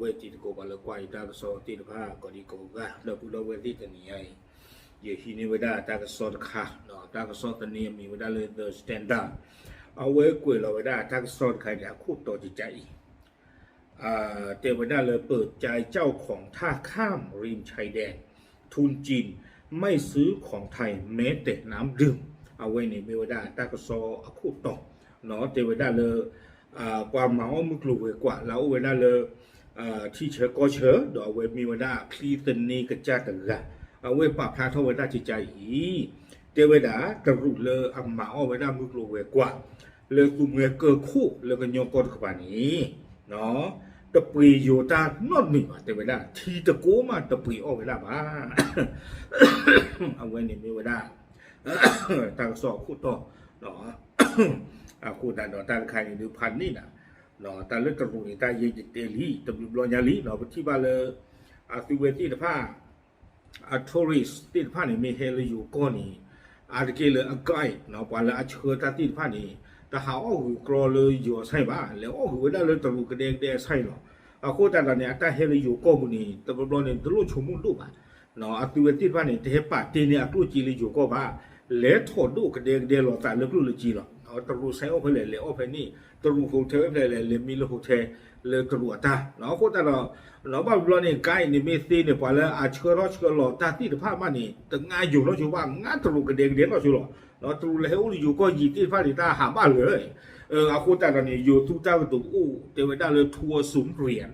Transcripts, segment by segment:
ဝဲတံၤသကိး ပှၤလၢကွၢ်ယတၢ်ကစီၣ်သ့ၣ်တဖၣ် ကိးဒံကိးဂၤ ဒီပုၢ်ဒီဝဲၢ်သ့ၣ် တနံၤညါအံၤ ယဟံးန့ၢ်ဝဲဒၣ်တၢ်ကစီၣ်တခါ, တၢ်ကစီၣ်သန့မ့ၢ်ဝဲဒၣ်လၢ The Standard, အဝဲကွဲးလီၤဝဲဒၣ်တၢ်ကစီၣ်တခါန့ၣ် အခိၣ်တီတကးအံၤ တဲဝဲဒၣ်လၢ เปิดใจเจ้าของท่าข้ามริมชายแดน ทุนจีนไม่ซื้อของไทยแม้แต่น้ำดื่ม အဝဲန့ၣ်မ့ၢ်ဝဲဒၣ်တၢ်ကစီၣ်အခိၣ်တီ, တဲဝဲဒၣ်လၢ ပှၤမၤအီၣ်မုၢ်ကျိၤဝဲၤကွာ် လၢအအိၣ်ဝဲဒၣ်လၢ ထံဆၢကီၢ်ဆၢ ဒီးအဝဲမ့ၢ်ဝဲဒၣ်ချံသန့ကစၢ်တဂၤ, အဝဲပာ်ဖျါထီၣ်ဝဲဒၣ်ကကးအံၤ တဲဝဲဒၣ် တရူးလၢအမၤအီၣ်ဝဲဒၣ်မုၢ်ကျိၤဝဲၤကွာ် လၢသူမွဲကၢၢ်ခိၣ်လၢကညီကီၢ်တကပၤန့ၣ် တပှ့ၤယိၤတၢ်နီတမံၤဘၣ် တဲဝဲဒၣ် ထံတကိးမးတပှ့ၤအီၣ်ဝဲဒၣ်ဘၣ် အဝဲန့ၣ်မ့ၢ်ဝဲဒၣ် တၢ်ကစီၣ်အခိၣ်တီ, အဃိသတးဒီးတၢ်တခါန့ၣ်ဒုးဖးန့ၢ်နၤ, တၢ်လၢတရူးန့ၣ် တၢ်ယဲယတဲလံ တဘျုးဘျီညါလံ ပထံၣ်ဘၣ်လၢ အသုဝဲသ့ၣ်တဖၣ် အ tourist သ့ၣ်တဖၣ်န့ၣ် မ့ၢ်ဟဲလၢယိၤကီၢ်န့ၣ် အါတက့ၢ်လၢအ guide ပှၤလၢအဆှၢတၢ်သ့ၣ်တဖၣ်န့ၣ် တဟးအီၣ်ဂုာ်ကြီလၢယိၤအ site ဘၣ်, လဲၤအီၣ်ဂုာ်ဝဲဒၣ်လၢတရူးကဒဲကဒဲအ site လီၤ. အဃိသတးဒီးန့ၣ် အတၢ်ဟဲလၢယိၤကီၢ်ပူၤန့ၣ် တဘျီဘျီန့ၣ် တလိၣ်ဆိကမိၣ်ဒိၣ်ဘၣ်. အသုဝဲသ့ၣ်တဖၣ်န့ၣ် တဟဲပာ်တ့ၢ်န့ၢ်အကျိၣ်စ့လၢယိၤကီၢ်ဘၣ်, လဲၤထီၣ်ဒိၣ်ကဒဲကဒဲလီၤသးလၢကျိၣ်လၢစ့လီၤ. တရူး site အိၣ်ဖဲလဲၣ် လဲၤအီၣ်ဖဲန့ၣ်, တရူး hotel အိၣ်ဖဲလဲၣ် လဲၤမံလၢ hotel လၢတရူးအတၢ်, အဃိသတးဒီး ဘၣ်ဘျီန့ၣ် guide န့ၣ်မ့ၢ်သ့န့ၣ် ပှၤလၢအဆှၢထီၣ်ဆှၢလီၤတၢ်သ့ၣ်တဖၣ်မးန့ၣ် တငါယိၤနီၢ်ဆိဘၣ်, ငါတရူးကဒဲကဒဲနီၢ်ဆိလီၤ. တရူးလၢဟဲအိၣ်လၢယိၤကီၢ်ယံၤသ့ၣ်တဖၣ်န့ၣ် တၢ်ဟးဘၣ်လၢာ် အဃိသတးဒီးန့ၣ် ယိၤသူတၢ်ကတိၤအိၣ်တဲဝဲဒၣ်လၢ ทัวร์ศูนย์เหรียญ,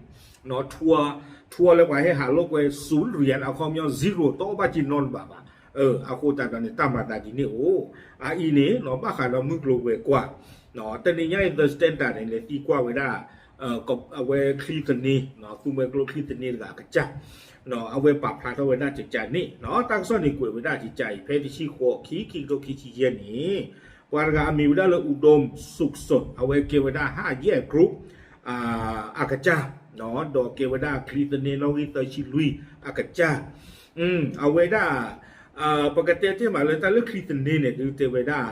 ทัวร์ လၢပှၤဟဲဟးလိာ်ကွဲ ศูนย์เหรียญ အခီပညီ zero တအီၣ်ဘၣ်က့ၤနီတဘးဘၣ်. အဃိသတးဒီးန့ၣ် တၢ်မၤသးဒ်န့ၣ်အိၣ်, အအံၤန့ၣ် ဘၣ်ဃးဒီးမုၢ်ကျိၤဝဲၤကွာ် တနံၤညါအံၤ The Standard န့ၣ် လဲၤသံကွၢ်ဝဲဒၣ် အဝဲချံသန့, သူမွဲကျိချံသန့တဂၤအကစၢ်, အဝဲပာ်ဖျါထီၣ်ဝဲဒၣ်ကကးန့ၣ်, တၢ်ကစီၣ်န့ၣ်ကွဲးဝဲဒၣ်ကကးအံၤ ဖဲတဆံဃိး ခံ ခံကထိခံဆံယဲၢ်န့ၣ် ပှၤတဂၤအမံၤဝဲဒၣ်လၢ อุดมสุขสด အဝဲကဲဝဲဒၣ် ห้าแยก group အကစၢ်, ဒီးကဲဝဲဒၣ်ချံသန့နီၣ်ဂံၢ်သၢဆံလွံၢ်အကစၢ်, အဝဲဒၣ် ပကတဲတ့ၢ်မးလၢတၢ်လၢချံသန့န့ၣ် ဒုးတဲဝဲဒၣ်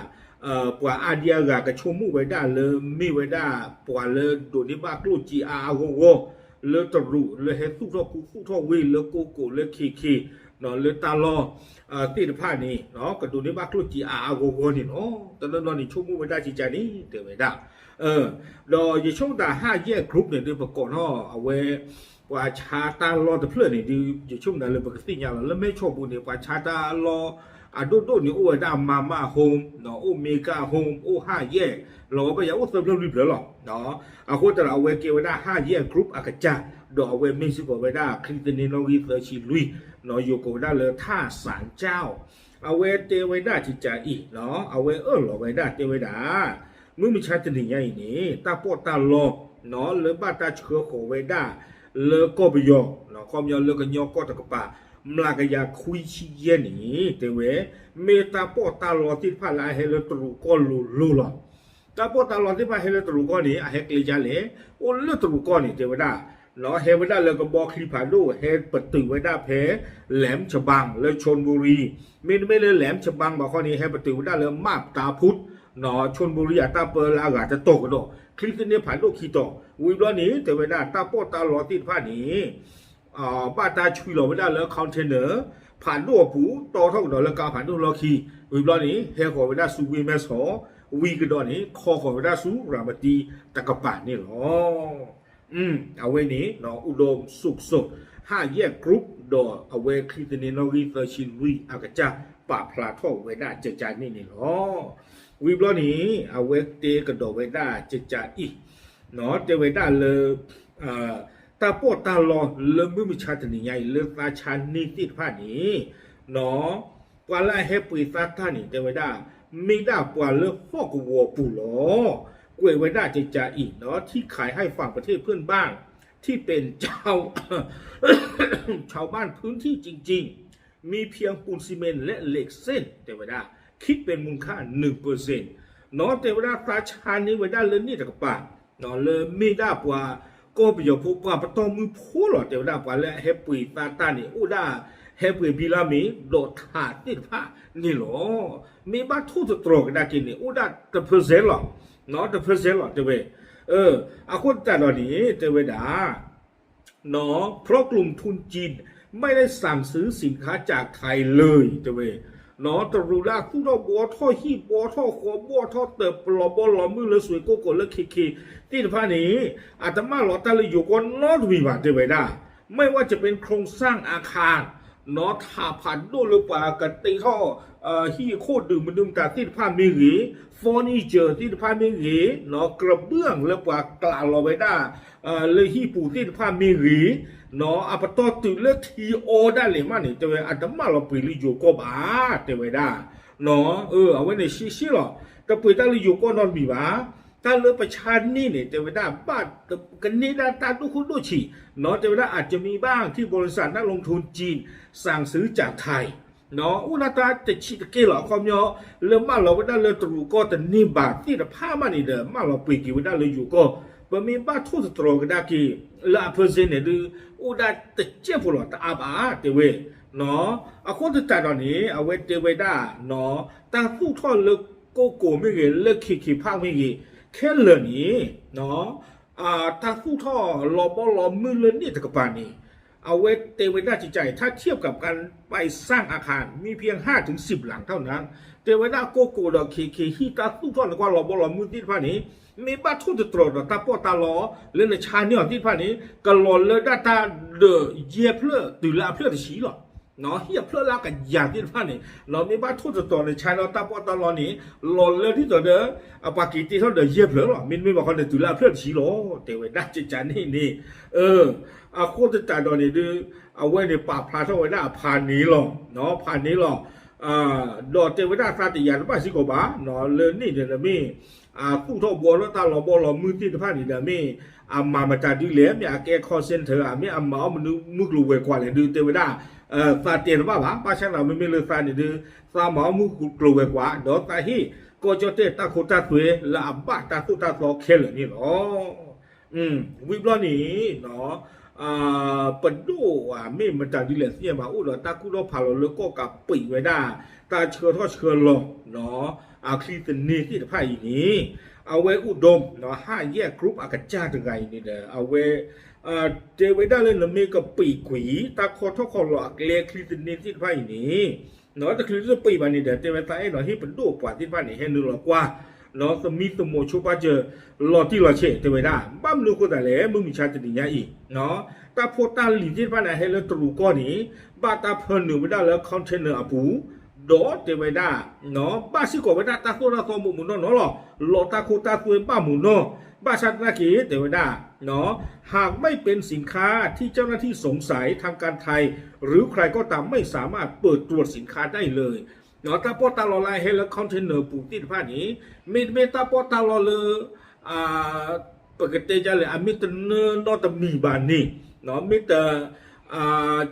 ပှၤအါဒံအါဂၤကဆိကမိၣ်ဝဲဒၣ်လၢမ့ၢ်ဝဲဒၣ် ပှၤလၢဒိးန့ၢ်ဘၣ်ကျိၣ်စ့အါအါဂီၢ်ဂီၢ် လၢတရူး လၢဟဲသူၣ်ထီၣ်ခူသူၣ်ထီၣ်ဝ့ၢ်လၢကိကိးလၢခ့ခ့ လၢတၢ်လီၢ်သ့ၣ်တဖၣ်န့ၣ် ကဒိးန့ၢ်ဘၣ်ကျိၣ်စ့အါအါဂီၢ်ဂီၢ်န့ၣ်လီၤ. တနီၤနီၤန့ၣ်ဆိကမိၣ်ဝဲဒၣ်ကကးန့ၣ် တဲဝဲဒၣ် ဒီးယဆိကမိၣ်တၢ် ห้าแยก group န့ၣ် ဒုးပကိးထီၣ်အဝဲ ပှၤဆါတၢ်လီၢ်တဖျၢၣ်န့ၣ် ဒုးယဆိကမိၣ်လၢပကသ့ၣ်ညါလီၤ လၢမဲၢ်ဆီးပူၤန့ၣ် ပှၤဆါတၢ်လီၢ်အဒိၣ်ဒိၣ်န့ၣ် အိၣ်ဝဲဒၣ် Mama Home, အိၣ် Mega Home, အိၣ် ห้าแยก လီၤဝဲပယၤအိၣ်သၢဖျၢၣ်လွံၢ်ဖျၢၣ်လီၤ. အဃိသတးဒီးအဝဲကဲဝဲဒၣ် ห้าแยก group အကစၢ် ဒီးအဝဲမ့ၢ်စ့ၢ်ကီးဝဲဒၣ် ချံသန့နီၣ်ဂံၢ်သၢဆံလွံၢ် ယိၤကိးဝဲဒၣ်လၢ ထၣ်စၣ်ကၠၣ် အဝဲတဲဝဲဒၣ်ကကးအံၤ အဝဲအၢၣ်လီၤဝဲဒၣ်တဲဝဲဒၣ် မုၢ်မဆါတနံၤညါအံၤန့ၣ် တၢ်ပီးတၢ်လီ လၢဘၣ်တၢ်ဆှၢဃီၤဝဲဒၣ် လၢကီၢ်ပယီၤ ခီပညီလၢကညီကီၢ်တကပၤ မျးကယၤခွံဆံယဲၢ်န့ၣ် တဲဝဲ မ့ၢ်တၢ်ပီးတၢ်လီသ့ၣ်တဖၣ်လၢအဟဲလၢတရူးကီၢ်လိၤလိၤလီၤ. တၢ်ပီးတၢ်လီသ့ၣ်တဖၣ်ဟဲလၢတရူးကီၢ်န့ၣ် အဟဲကျဲဒ်လဲၣ်, အိၣ်လၢတရူးကီၢ်န့ၣ် တဲဝဲဒၣ် ဟဲဝဲဒၣ်လၢကဘီချံဖးဒိၣ် ဟဲပတုာ်ဝဲဒၣ်ဖဲ แหลมฉบัง လၢ ชลบุรี, မ့တမ့ၢ်လၢ แหลมฉบัง ဘၣ်ခီန့ၣ် ဟဲပတုာ်ဝဲဒၣ်လၢ มาบตาพุธ ชลบุรี အတၢ်ပၢလၢအဂၤတတီၤကဒီး ချံသန့ဖးဒိၣ်ခံတီၤ, ဝံၤဘျီန့ၣ် တဲဝဲဒၣ်တၢ်ပီးတၢ်လီသ့ၣ်တဖၣ်န့ၣ် ဘၣ်တၢ်ဆွံလီၤဝဲဒၣ်လၢ container ဖးဒိၣ်အပူၤ တီထီၣ်ကဒီးလၢကါဖးဒိၣ်လီၢ်ခံ, ဝံၤဘျီန့ၣ် ဟဲဃီၤဝဲဒၣ်ဆူဝ့ၢ်မဲၢ်ဆီး, ဝံၤကဒီးန့ၣ် ခီဃီၤဝဲဒၣ်ဆူရၤမတံတကပၤန့ၣ်လီၤ. အဝဲန့ၣ် อุดมสุขสด ห้าแยก group ဒီးအဝဲချံသန့နီၣ်ဂံၢ်သၢဆံလွံၢ်အကစၢ် ပာ်ဖျါထီၣ်ဝဲဒၣ်ကကးန့ၣ်န့ၣ်လီၤ. ဝံၤဘျီန့ၣ် အဝဲတဲကဒီးဝဲဒၣ်ကကးအံၤ တဲဝဲဒၣ်လၢ တၢ်ပီးတၢ်လီလၢမုၢ်မဆါတနံၤညါအံၤ လၢသးဆါန့ၢ်သ့ၣ်တဖၣ်န့ၣ် ပှၤလၢအဟဲပှ့ၤသးတၢ်န့ၣ် တဲဝဲဒၣ် မ့ၢ်ဒၣ်ပှၤလၢဟီၣ်ကဝီၤပူၤလီၤ. ကွဲးဝဲဒၣ်ကကးအံၤ ที่ขายให้ฝั่งประเทศเพื่อนบ้าน ที่เป็นชาว ชาวบ้านพื้นที่จริงๆ มีเพียงปูนซีเมนต์และเหล็กเส้น တဲဝဲဒၣ် คิดเป็นมูลค่า หนึ่งเปอร์เซ็นต์ တဲဝဲဒၣ်သးဆါန့ၢ်ဝဲဒၣ်လၢန့ၣ်တကပၤ လၢမ့ၢ်ဒၣ်ပှၤကီၢ်ပယီၤဖိ ပှၤပတီၢ်မုၢ်ဖိလီၤ. တဲဝဲဒၣ်ပှၤလၢအဟဲပှ့ၤသးတၢ်န့ၣ် အိၣ်ဒၣ်ဟဲပှ့ၤဘံလါမ့ၤ ဒီးထးသ့ၣ်တဖၣ်န့ၣ်လီၤ. မ့ၢ်ဘၣ်ထိၣ်သတြီၤကဒါက့ၤန့ၣ် အိၣ်ဒၣ်တ percent လီၤ, တ percent လီၤ တဲဝဲ. အဃိသတးဒီးန့ၣ် တဲဝဲဒၣ် เพราะกลุ่มทุนจีนไม่ได้สั่งซื้อสินค้าจากไทยเลย တဲဝဲ တရူးလၢအသူၣ်ထီၣ်ဘှီထီၣ်ဟံၣ်ဘှီထီၣ်ဃီ ဘှီထီၣ်တၢ်လီၤဘီလီၤမုၢ်လၢစွ့ၣ်ကိၣ်ကိၣ်လၢ ခဲခဲ သ့ၣ်တဖၣ်န့ၣ် အတမၢလီၤတၢ်လၢယိၤကီၢ်နီတမံၤဘၣ် တဲဝဲဒၣ် မ့ၢ်ဝဲ จะเป็นโครงสร้างอาคาร ထးဖးဒိၣ်လၢပှၤကတ့ထီၣ် ဟံၣ်အခိၣ်ဒုးမနုၤမတၤသ့ၣ်တဖၣ်မ့ၢ်ဂ့ၤ, furniture သ့ၣ်တဖၣ်မ့ၢ်ဂ့ၤ, ကရဘၢၣ်လၢပှၤကျးလီၤဝဲဒၣ် လၢဟံၣ်ပူၤသ့ၣ်တဖၣ်မ့ၢ်ဂ့ၤ, အပတီၢ်တုၤလၢထံအီဒၣ်လဲာ်မးန့ၣ် တဲဝဲ အတမၢလီၤပှ့ၤလၢယိၤကီၢ်ဘၣ် တဲဝဲဒၣ်. အဝဲန့ၣ်ရှဲရှဲလီၤ. တပှ့ၤတၢ်လၢယိၤကီၢ်နီတမံၤဘၣ်. တၢ်လၢပဆါန့ၢ်န့ၣ် တဲဝဲဒၣ် ဘၣ်ကန့ၢ်ဒၣ်တၢ်ဒိၣ်ခိၣ်ဒိၣ်ဆံး, တဲဝဲဒၣ် อาจจะมีบ้างที่บริษัทนักลงทุนจีนสั่งซื้อจากไทย အိၣ်ဒၣ်တၢ်တဆံးတက့ၢ်လီၤ. အခီပညီ လၢမၢလီၤဝဲဒၣ်လၢတရူးကီၢ်တန့ၢ်ဘၣ်သ့ၣ်တဖၣ်မးန့ၣ်ဒီး မၢလီၤပှ့ၤက့ၤဝဲဒၣ်လၢယိၤကီၢ်, ပမ့ၢ်ဘၣ်ထိၣ်သတြီၤကဒါက့ၤ လၢအဖၢစ့န့ၣ်ဒုး အိၣ်ဒၣ်တကဲးဖိလီၤ တအါဘၣ် တဲဝဲ. အဃိသတးဒီးန့ၣ် အဝဲတဲဝဲဒၣ် တၢ်သူၣ်ထီၣ်လၢကိၣ်ကိၣ်မ့ၢ်ဂ့ၤ လၢခဲခဲဖးမ့ၢ်ဂ့ၤ ခဲလၢာ်န့ၣ် တၢ်သူၣ်ထီၣ်လီၤဘီလီၤမုၢ်လၢန့ၣ်တကပၤန့ၣ် အဝဲတဲဝဲဒၣ်ကကးအံၤ ถ้าเทียบกับการไปสร้างอาคาร มีเพียงห้าถึงสิบหลังเท่านั้น တဲဝဲဒၣ်ကိၣ်ကိၣ်ဒီးခဲခဲဟံၣ်တၢ်သူၣ်ထီၣ်န့ၣ် ကွၢ်လီၤဘီလီၤမုၢ်သ့ၣ်တဖၣ်န့ၣ် မ့ၢ်ဘၣ်ထိၣ်သတြီၤဒီးတၢ်ပီးတၢ်လီလၢနဆါန့ၢ်အီၤသ့ၣ်တဖၣ်န့ၣ် ကလီၤလၢဒၣ်တၢ်ဒီးယဲၢ်ဖျၢၣ်တုၤလၢအဖျၢၣ်တဆံလီၤ. ဟံၣ်အဖျၢၣ်လၢအကယၤသ့ၣ်တဖၣ်န့ၣ် မ့ၢ်ဘၣ်ထိၣ်သတြီၤနဆါန့ၢ်အီၤတၢ်ပီးတၢ်လီန့ၣ် လီၤလၢဒ်သိးဒီး အပှၤက့ၤတ့ထီၣ်ဒီးယဲၢ်ဖျၢၣ်လီၤ. မ့တမ့ၢ်ဘၣ်ဃီန့ၣ် တုၤလၢအဖျၢၣ်တဆံလီၤ တဲဝဲဒၣ်ကကးန့ၣ်န့ၣ် အဃိသတးဒီးန့ၣ်ဒုး အဝဲန့ၣ်ပာ်ဖျါထီၣ်ဝဲဒၣ်အဖးန့ၣ်လီၤ. ဖးန့ၣ်လီၤ. ဒီးတဲဝဲဒၣ်သးတယာ်တဘၣ်စ့ၢ်ကီးဘၣ် လၢန့ၣ်ဒီးမ့ၢ် အသူၣ်ထီၣ်ဘှီထီၣ်တၢ်လီၤဘီလီၤမုၢ်သ့ၣ်တဖၣ်န့ၣ်ဒီးမ့ၢ် အမၤမတၤဒုလဲၣ် မ့ၢ်အကဲ call center ဧါ မ့ၢ်အမၤအီၣ်မနုၤမုၢ်ကျိၤဝဲၤကွာ်လဲၣ်ဒုး တဲဝဲဒၣ် သးတဲတဘၣ်ဘၣ်. ဘၣ်ဆၣ်သနာ်မ့မ့ၢ်လၢသးန့ၣ်ဒုး သးမၤအီၣ်မုၢ်ကျိၤဝဲၤကွာ် ဒီးသးဟ့ၣ်ကီၢ်ကၠီၣ်တဲၣ်တၢ်ခိတၢ်သွဲလၢအဘၣ်တၢ်သိၣ်တၢ်သီခဲလၢာ်န့ၣ်လီၤ. ဝံၤဘျီန့ၣ် ပဒိၣ်ဧါ မ့ၢ်မတၤဒုလဲၣ်သ့ၣ်ညါဘၣ် အိၣ်ဒီးတၢ်ကူၣ်ထီၣ်ဖးလီၤလၢကီၣ်ကးပံာ်ဝဲဒၣ် တၢ်ဆှၢထီၣ်ဆှၢလီၤ အချံသန့သ့ၣ်တဖၣ်အံၤန့ၣ် အဝဲအိၣ်ဒီး ဟၣ်ယဲၢ် group အကစၢ်တဂၤအံၤန့ၣ်ဒီး အဝဲ တဲဝဲဒၣ်လၢနမ့ၢ်ကပံာ်ကွံာ် တၢ်ခီထီၣ်ခီလီၤအကျဲချံသန့သ့ၣ်တဖၣ်အံၤန့ၣ် တချုးလၢပံာ်ဘၣ်န့ၣ်ဒီး တဲဝဲသးအဲၣ်ဒိးဟ့ၣ်ပဒိၣ်ပှၤသ့ၣ်တဖၣ်န့ၣ် ဟဲနုာ်လီၤကွၢ် သမံသမိးဆိပာ်စၢၤ လီၤတံၢ်လီၤဆဲး တဲဝဲဒၣ် ဘၣ်မနုၤအဃိသတးလဲၣ် မုၢ်မဆါတနံၤညါအံၤ တၢ်ဖိတၢ်လံၤသ့ၣ်တဖၣ်န့ၣ် ဟဲလၢတရူးကီၢ်န့ၣ် ဘၣ်တၢ်ဖၢနုာ်ဝဲဒၣ်လၢ container အပူၤ ဒီးတဲဝဲဒၣ် ဘၣ်စ့ၢ်ကီးဝဲဒၣ်တၢ်သိၣ်တၢ်သီမူးမူးနီၢ်နီၢ်လီၤ. လီၤတၢ်ခိတၢ်သွဲဘၣ်မူးနီၢ် ဘၣ်ဆၣ်သနာ်က့ တဲဝဲဒၣ် หากไม่เป็นสินค้าที่เจ้าหน้าที่สงสัย ทางการไทย หรือใครก็ตามไม่สามารถเปิดตรวจสินค้าได้เลย တၢ်ပီးတၢ်လီလၢအဟဲလၢ container ပူၤသ့ၣ်တဖၣ်န့ၣ် မ့တမ့ၢ်တၢ်ပီးတၢ်လီလၢ ပကတဲဒ်လဲၣ် အမ့ၢ်တနၢနီတမံၤဘၣ်န့ၣ် မ့ၢ်တ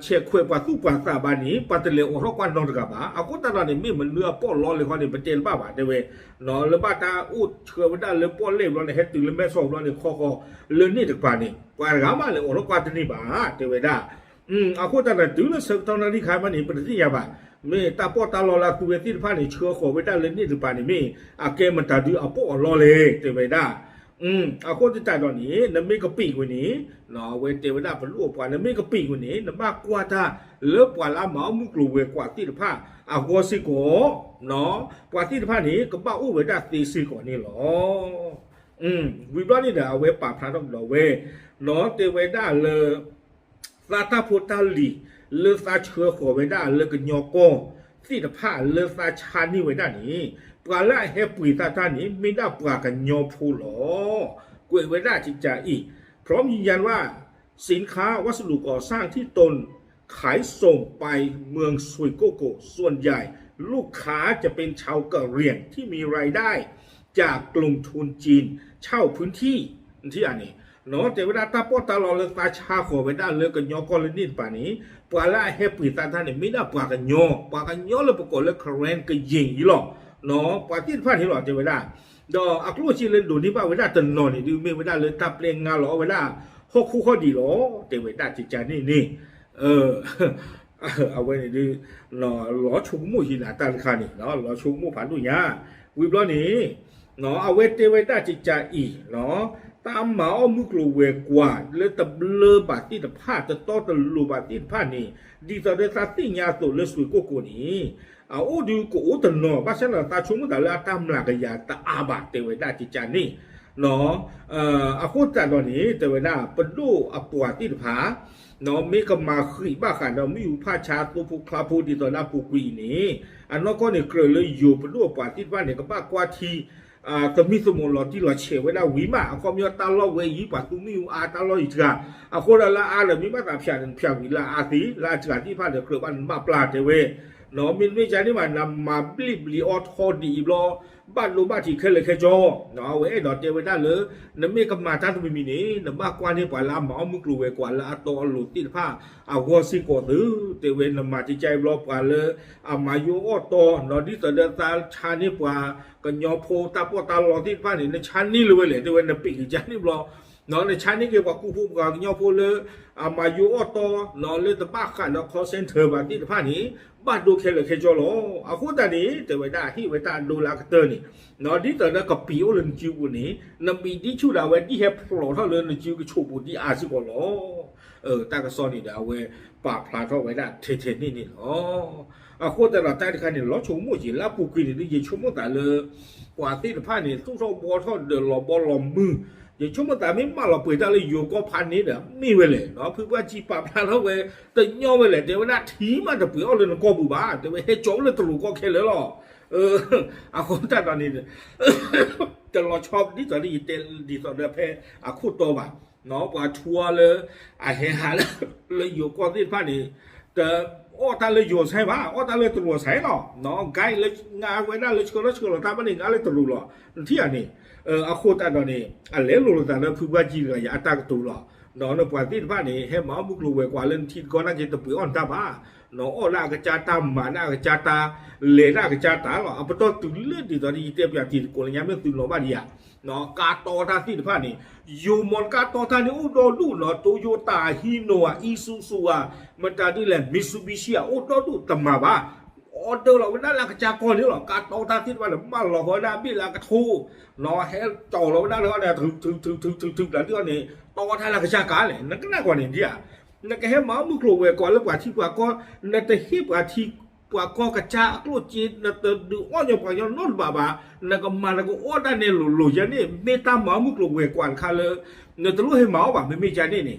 ဆဲးခွဲးပှၤသူၣ်ပှၤသးဘၣ်န့ၣ် ပှၤတလဲၤအိးထီၣ်ကွၢ်နီတဂၤဘၣ်. အဃိသတးဒီးန့ၣ် မ့ၢ်မနုၤအပီးလီလဲၣ်ဃီန့ၣ် ပတဲတဘၣ်ဘၣ် တဲဝဲ လၢဘၣ်တၢ်အိၣ်ဆှၢဝဲဒၣ်လၢပီၣ်လဲၣ်ဘျီန့ၣ် ဟဲတုၤလၢမဲၢ်ဆီးဘျီန့ၣ် ခီဃီ လၢန့ၣ်တကပၤန့ၣ် ပှၤတဂၤမးလဲၤအိးထီၣ်ကွၢ်တန့ၢ်ဘၣ် တဲဝဲဒၣ် အဃိသတးဒီး တုၤလၢဆၢကတီၢ်နၣ်ရံၣ်ခါမးန့ၣ် ပတသ့ၣ်ညါဘၣ်. မ့ၢ်တၢ်ပီးတၢ်လီလၢအသူဝဲသ့ၣ်တဖၣ်န့ၣ် ဆှၢဃီၤဝဲဒၣ်လၢန့ၣ်တကပၤန့ၣ် မ့ၢ်အကဲမတၤဒုအပီးအလီလဲၣ် တဲဝဲဒၣ် အဃိသတးဒီးန့ၣ် နမ့ၢ်ကပံာ်ကွံာ်န့ၣ် အဝဲတဲဝဲဒၣ်ပဒိၣ်ပှၤ နမ့ၢ်ကပံာ်ကွံာ်န့ၣ် နဘၣ်ကွၢ်တၢ်လၢပှၤလၢအမၤအီၣ်မုၢ်ကျိၤဝဲၤကွာ်သ့ၣ်တဖၣ် အဂီၢ်စ့ၢ်ကီး ပှၤသ့ၣ်တဖၣ်န့ၣ် ကဘၣ်အိၣ်ဝဲဒၣ်သ့စ့ၢ်ကီးန့ၣ်လီၤ. ဝံၤဘျီန့ၣ်ဒီး အဝဲပာ်ဖျါထီၣ်ကဒီးဝဲ တဲဝဲဒၣ်လၢ သးတၢ်ဖိတၢ်လံၤ လၢသးဆှၢဃီၤဝဲဒၣ်လၢကညီကီၢ်သ့ၣ်တဖၣ်လၢသးဆါန့ၢ်ဝဲဒၣ်န့ၣ် ပှၤလၢအဟဲပှ့ၤသးတၢ်န့ၣ် မ့ၢ်ဒၣ်ပှၤကညီဖိလီၤ. ကွဲးဝဲဒၣ်ကကးအံၤ พร้อมยืนยันว่า สินค้าวัสดุก่อสร้างที่ตนขายส่งไปเมืองสุยโกโก ส่วนใหญ่ลูกค้าจะเป็นชาวกะเหรี่ยงที่มีรายได้จากกลุ่มทุนจีนเช่าพื้นที่ ထံၣ်ဧါန့ၣ် တဲဝဲဒၣ်တၢ်ပီးတၢ်လီလၢသးဆါဃီၤဝဲဒၣ်လၢကညီကီၢ်လၢန့ၣ်တကပၤန့ၣ် ပှၤလၢအဟဲပှ့ၤသးတၢ်န့ၣ် မ့ၢ်ဒၣ်ပှၤကညီ ပှၤကညီလၢပကိးလၢ Karen ကယ့ၢ်အံၤလီၤ. ပှၤသ့ၣ်တဖၣ်န့ၣ်လီၤ တဲဝဲဒၣ် ဒီးအကျိၣ်စ့လၢဒိးန့ၢ်ဘၣ်ဝဲဒၣ်တနီၤန့ၣ်ဒုး မ့ၢ်ဝဲဒၣ်လၢတၢ်ပျဲငါလီၤအီၣ်ဝဲဒၣ် ဟီၣ်ခိၣ်ဟီၣ်ဒံးလီၤ တဲဝဲဒၣ်ကကးန့ၣ်န့ၣ် အဝဲန့ၣ်ဒုး လီၤဆိကမိၣ်ယံၤနၤတၢ်တခါန့ၣ် လီၤဆိကမိၣ်ဖးဒိၣ်ညါ ဝံၤဘျီန့ၣ် အဝဲတဲဝဲဒၣ်ကကးအံၤ တၢ် တၢ်မၤအီၣ်မုၢ်ကျိၤဝဲၤကွာ်လၢတဘျၢဘၣ်သ့ၣ်တဖၣ် တတီတလိၤဘၣ်သ့ၣ်တဖၣ်န့ၣ် ဒ်သိးဒီးသးသ့ၣ်ညါအသိးလၢစွ့ၣ်ကိၣ်ကိၣ်န့ၣ် အအိၣ်ဒုးကအိၣ်တနီၤ ဘၣ်ဆၣ်ဒီးသးဆိကမိၣ်သးလၢအတၢ်မျၢ်ကယၤတအါဘၣ် တဲဝဲဒၣ်ကကန့ၣ် အဃိသတးဒီးန့ၣ် တဲဝဲဒၣ် ပဒိၣ်အပှၤသ့ၣ်တဖၣ် မ့ၢ်ကမၤဃံးဘၣ်ဃးဒီးမုၢ်ယူၤဖၣ်ဆါသိဖိချါဖိဒ်သိးလၢအပူၤကွံာ်အံၤန့ၣ် အနီၢ်ကီၢ်န့ၣ် ကြၢးလၢယိၤပဒိၣ်အပှၤသ့ၣ်တဖၣ်န့ၣ် ကဘၣ်ကွၢ်ထံ သမံသမိးလီၤတံၢ်လီၤဆဲးဝဲဒၣ်ဝံၤမး အခီပညီတၢ်လီၢ်ဝဲအံၤ ပှၤသူမုၢ်ယူၤအါတၢ်လီၢ်အံၤတဂၤ အဃိဒီးလၢအါဒီးမ့ၢ်ဘၣ်သးဖၠးန့ၣ် ဖၠးဝံၤလၢအါသ့ လၢအစှၤသ့ၣ်တဖၣ်ဒီးကြၢးဘၣ်နဘၣ်ပျၢ်တဲဝဲ မ့တမ့ၢ်ကန့ၣ်ဘၣ် နမၤဘျ့ၣ်ဘျ့ၤအီၤထီဒ်အံၤဘျီ ဘၣ်ဒိဘၣ်ထံးခဲလၢာ်ခဲဆ့ အဝဲအဲၣ်ဒိးတဲဝဲဒၣ်လၢ နမ့ၢ်ကမၤတၢ်တမံၤမံၤန့ၣ် နဘၣ်ကွၢ်န့ၢ်ပှၤလၢအမၤအီၣ်မုၢ်ကျိၤဝဲၤကွာ်လၢအတီအလိၤသ့ၣ်တဖၣ်အဂီၢ်စ့ၢ်ကီးသု တဲဝဲ နမၤကကါအံၤဘျီပှၤလၢအမၤယိၤအီၣ်တီ ဒ်သိးဒီးသးဆါန့ၢ်ပှၤကညီဖိတၢ်ပီးတၢ်လီသ့ၣ်တဖၣ်န့ၣ် နဆါန့ၢ်လၢၤဝဲလဲၣ် တဲဝဲ နပ့ၢ်ကကါန့ၢ်ဘျီ နဆါန့ၢ်က့ၤပှၤကူဖိပှၤကညီဖိလၢ အမၤယိၤအီၣ်တီ လၢတဘၣ်ဃးဒီး call center ဘၣ်သ့ၣ်တဖၣ်န့ၣ် ဘၣ်ဒိခဲလၢာ်ခဲဆ့လီၤ. အဃိသတးန့ၣ် တဲဝဲဒၣ်ဟ့ၣ်ဝဲတၢ်ဒိလၢအကတၢၢ်န့ၣ် ဒ်သိးဒီးကပံာ်အိၣ်လၢနစုပူၤန့ၣ် နမံၤဒ်ဆူၣ်ဒၣ်ဝဲဒ်ဟဲဖျိးထီၣ်လၢနစုကဆိးပူၤဒ်အါစ့ၢ်ကီးလီၤ. တၢ်ကစီၣ်န့ၣ်ဒီး အဝဲပာ်ဖျါထီၣ်ဝဲဒၣ်ထဲထဲန့ၣ်န့ၣ်လီၤ. အဃိသတးဒီးတၢ်တခါန့ၣ် လီၤဆိကမိၣ်က့ၤလၢအပူၤကွံာ်န့ၣ် ဒ်ယဆိကမိၣ်သးလၢ ပှၤသ့ၣ်တဖၣ်န့ၣ် သူၣ်ထီၣ်ဘှီထီၣ်ဒီးလီၤဘီလီၤမုၢ် ယဆိကမိၣ်သးမ့ၢ်မၢလီၤပှဲၤတၢ်လၢယိၤကီၢ်ဖးန့ၣ်ဒီး မ့ၢ်ဝဲလဲၣ် ဖုပှၢ်ကံပာ်ဖျါထီၣ်ဝဲ တညီဝဲလဲၣ် တဲဝဲဒၣ်ထံမးတပှ့ၤအီၣ်လၢနကီၢ်ပူၤဘၣ် တဲဝဲဟဲကၠီဝဲလၢတရူးကီၢ်ခဲလၢာ်လီၤ. အဃိသတးဒီးန့ၣ် တလီၤဆီဒ်သိးလၢယတဲဒ်သိးဒီးဖဲအခိၣ်တီဘၣ် ပှၤထူအီၤလၢ အဟဲဟးလၢ လၢယိၤကီၢ်သ့ၣ်တဖၣ်န့ၣ် တအီၣ်တၢ်လၢယိၤအဆဲးဘၣ် အီၣ်တၢ်လၢတရူးအဆဲးလီၤ. ဂဲလၢငါဝဲဒၣ်လၢဆှၢလီၤဆှၢလီၤတၢ်ဘၣ်န့ၣ် ငါလၢတရူးလီၤ နထံၣ်ဧါန့ၣ် အဃိသတးဒီးန့ၣ် အလဲၤလိာ်လိာ်သးလၢဖုပှၢ်ကံတဂၤယၤအတၢ်ကတိၤလီၤ. နပှၤသ့ၣ်တဖၣ်န့ၣ် ဟဲမၤအီၣ်မုၢ်ကျိၤဝဲၤကွာ်လၢနထံတကီၢ်နာ်က့ တပှ့ၤအီၣ်နတၢ်ဘၣ် နအီၣ်ဒၣ်အကစၢ်တၢ်မၤဒၣ်အကစၢ်တၢ် လဲၤဒၣ်အကစၢ်တၢ်လီၤ. အပတီၢ်တုၤလၢဒ်သိးဒီးယတဲပၠးတံၤသကိးလၢညါမ့ၢ်သုနီၤဘၣ်ဒံးဧါ ကါတီတၢ်သ့ၣ်တဖၣ်န့ၣ် ယိၤမီၢ်ကါတီတၢ်န့ၣ်အိၣ်ဒီဒူၣ်နီၤ Toyota ဟံးနိၤဧါ Isuzu ဧါ မတၤဒ်လဲၣ် Mitsubishi ဧါ အိၣ်ဒီဒူၣ်တမၤဘၣ် order လီၤဝဲဒၣ်လၢအကစၢ်ကီၢ်န့ၣ်လီၤ. ကါတီတၢ်သ့ၣ်တဖၣ်န့ၣ် မၢလီၤဃီဝဲဒၣ်ဘ့ၣ်လၢအကထိ နီၤ ဟဲကၠီလီၤဝဲဒၣ်လၢန့ၣ် ထုထုထုထုထုထုထုထုထုန့ၣ် တီတၢ်လၢအကစၢ်ကါလဲၣ် နကနၣ်ကွၢ်န့ၣ်ဒ်ဧါ နကဟဲမၤအီၣ်မုၢ်ကျိၤဝဲၤကွာ်လၢပှၤထံပှၤကီၢ် နတဟ့ၣ်ပှၤထံပှၤကီၢ်ကစၢ်အကျိၣ်စ့ နတဒုးအီၣ်ညီပှၤကညီနီတဘၣ်ဘၣ် နကမၤနကအီၣ်တၢ်န့ၣ်လိၤလိၤယဲန့ၣ် မ့ၢ်တၢ်မၤအီၣ်မုၢ်ကျိၤဝဲၤကွာ်တခါလၢ နတလိၣ်ဟဲမၤအီၣ်ဘၣ် မ့မ့ၢ်ယဲန့ၣ်န့ၣ်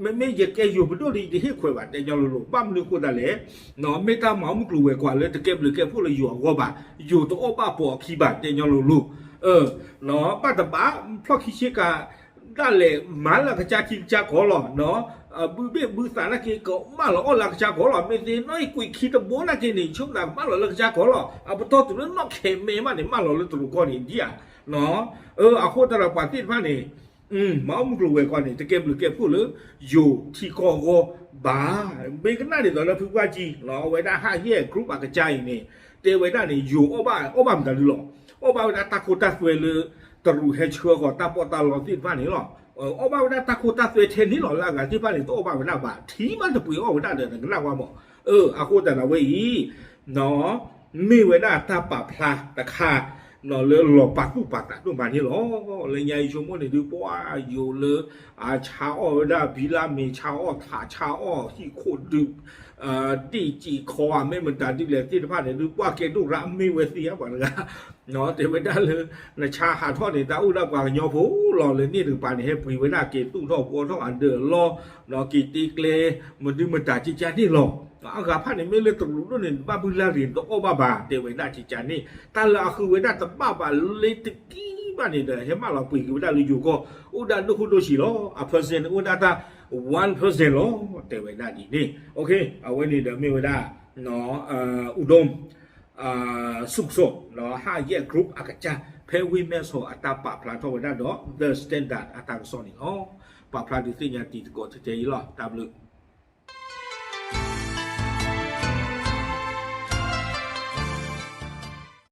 မ့မ့ၢ်ယကဲယိၤပဒိၣ်ဒီး ယတဟ့ၣ်ခွဲးဘၣ် တဲညီလိၤလိၤ ဘၣ်မနုၤအဃိသတးလဲၣ် မ့ၢ်တၢ်မၤအီၣ်မုၢ်ကျိၤဝဲၤကွာ်လၢတကဲဘျုးကဲဖှိၣ်လၢယိၤအဂီၢ်ဘၣ် ယိၤတအီၣ်ဘၣ်ပိာ်အခံဘၣ် တဲညီလိၤလိၤ ဘၣ်တဘၣ် ဖျီၣ်ခံဆ့ကၤ ဒၣ်လဲာ်မၤလၢအကစၢ်ထံကစၢ်ကီၢ်လီၤ. ဘုဘ့ၣ်ဘုသးနာ်က့ ကမၢလီၤအီၣ်လၢအကစၢ်ကီၢ်လီၤ. မ့ၢ်သ့ၣ်နီၣ်အံၤကွံာ်ခံတဘိနာ်က့န့ၣ် ဆိကမိၣ်သးကမၢလီၤလၢကစၢ်ကီၢ်လီၤ. အပတီၢ်တုၤလၢနီၣ်ခဲးမဲာ်မးန့ၣ် မၢလီၤလၢတရူးကီၢ်န့ၣ်ဒ်ဧါ. အဃိသတးဒီးပှၤသ့ၣ်တဖၣ်န့ၣ် မၤအီၣ်မုၢ်ကျိၤဝဲၤကွာ်န့ၣ် တကဲဘျုးကဲဖှိၣ်လၢ ယိၤထံကီၢ်အဂီၢ်ဘၣ်. မ့ၢ်ကနၣ်ဒ်သိးလၢဖုပှၢ်ကံ အဝဲဒၣ်ဟးယဲၢ် group အကစၢ်အံၤန့ၣ် တဲဝဲဒၣ်န့ၣ် ယိၤအီၣ်ဘၣ် အီၣ်ဘၣ်မတၤဒုလီၤ. အီၣ်ဘၣ်ဝဲဒၣ်တၢ်ခိတၢ်သွဲလၢ တရူးဟဲဆှၢဃီၤတၢ်ပီးတၢ်လီသ့ၣ်တဖၣ်န့ၣ်လီၤ. အီၣ်ဘၣ်ဝဲဒၣ်တၢ်ခိတၢ်သွဲထဲန့ၣ်လီၤ. လၢအဂၤသ့ၣ်တဖၣ်န့ၣ် တအီၣ်ဘၣ်ဝဲဒၣ်ဘၣ်. ထံမးတပှ့ၤအီၣ်ဝဲဒၣ်ဒီး နကနၣ်ကွၢ်မး. အဃိသတးဒီးဝဲအံၤ မ့ၢ်ဝဲဒၣ်တၢ်ပာ်ဖျါတခါ လၢလီၤပာ်သူၣ်ပာ်သးဒိၣ်မးန့ၣ်လီၤ. လၢညါယဆိကမိၣ်န့ၣ်ဒုး ပှၤယိၤလၢ အဆါအီၣ်ဝဲဒၣ် ဘံလၢမ့ၤ ဆါအီၣ်ထး ဆါအီၣ်ဟံၣ်ခိၣ်ဒုး ဒ့ၣ်စံၣ်ခီဧါ မ့ၢ်မတၤဒ်လဲၣ်သ့ၣ်တဖၣ်န့ၣ်ဒုး ပှၤကဲဒိၣ်ရၣ်မ့ၢ်ဝဲသ့ဧါ ပှၤတဂၤ တဲဝဲဒၣ်လၢ နဆါဟးထီၣ်န့ၣ် တၢ်အိၣ်ဒၣ်ပှၤကညီဖိလီၤ. လၢန့ၣ်တကပၤန့ၣ် ဟဲပှ့ၤဝဲဒၣ်က့ၤသူၣ်ထီၣ်ဘှီထီၣ်အဒၢးအလီၢ် က့ၤတ့ကျဲ မနုၤမတၤကကန့ၣ်လီၤ. အဂၤဖၣ်န့ၣ် မ့ၢ်လၢတရူးဒိၣ်န့ၣ် ဘၣ်ဘုလၢ်ရ့ၣ် တအီၣ်ဘၣ်ဘၣ် တဲဝဲဒၣ်ကကန့ၣ် တၢ်လၢအဃုဝဲဒၣ်တဘၣ်ဘၣ်လၢတကံဘၣ်န့ၣ်ဒီး ဟဲမၢလီၤပှ့ၤက့ၤဝဲဒၣ်လၢယိၤကီၢ် အိၣ်ဒၣ်ဒိၣ်ခိၣ်ဒိၣ်ဆံးလီၤ. အ percent န့ၣ်အိၣ်ဒၣ်တၢ် one percent လီၤ တဲဝဲဒၣ်ဒ်န့ၣ်. အဝဲန့ၣ်ဒီးမ့ၢ်ဝဲဒၣ် အူဒိၣ် စူၣ်ကစီၣ် ဟးယဲၢ် group အကစၢ် ဖဲဝ့ၢ်မဲၢ်ဆီးအတၢ်ပာ်ဖျါထီၣ်ဝဲဒၣ်ဒီး The Standard အတၢ်ကစီၣ်န့ၣ်လီၤ. ပာ်ဖျါဒုးသ့ၣ်ညါတံၤသကိးထဲထဲအံၤလီၤ. တၢ်ဘျုး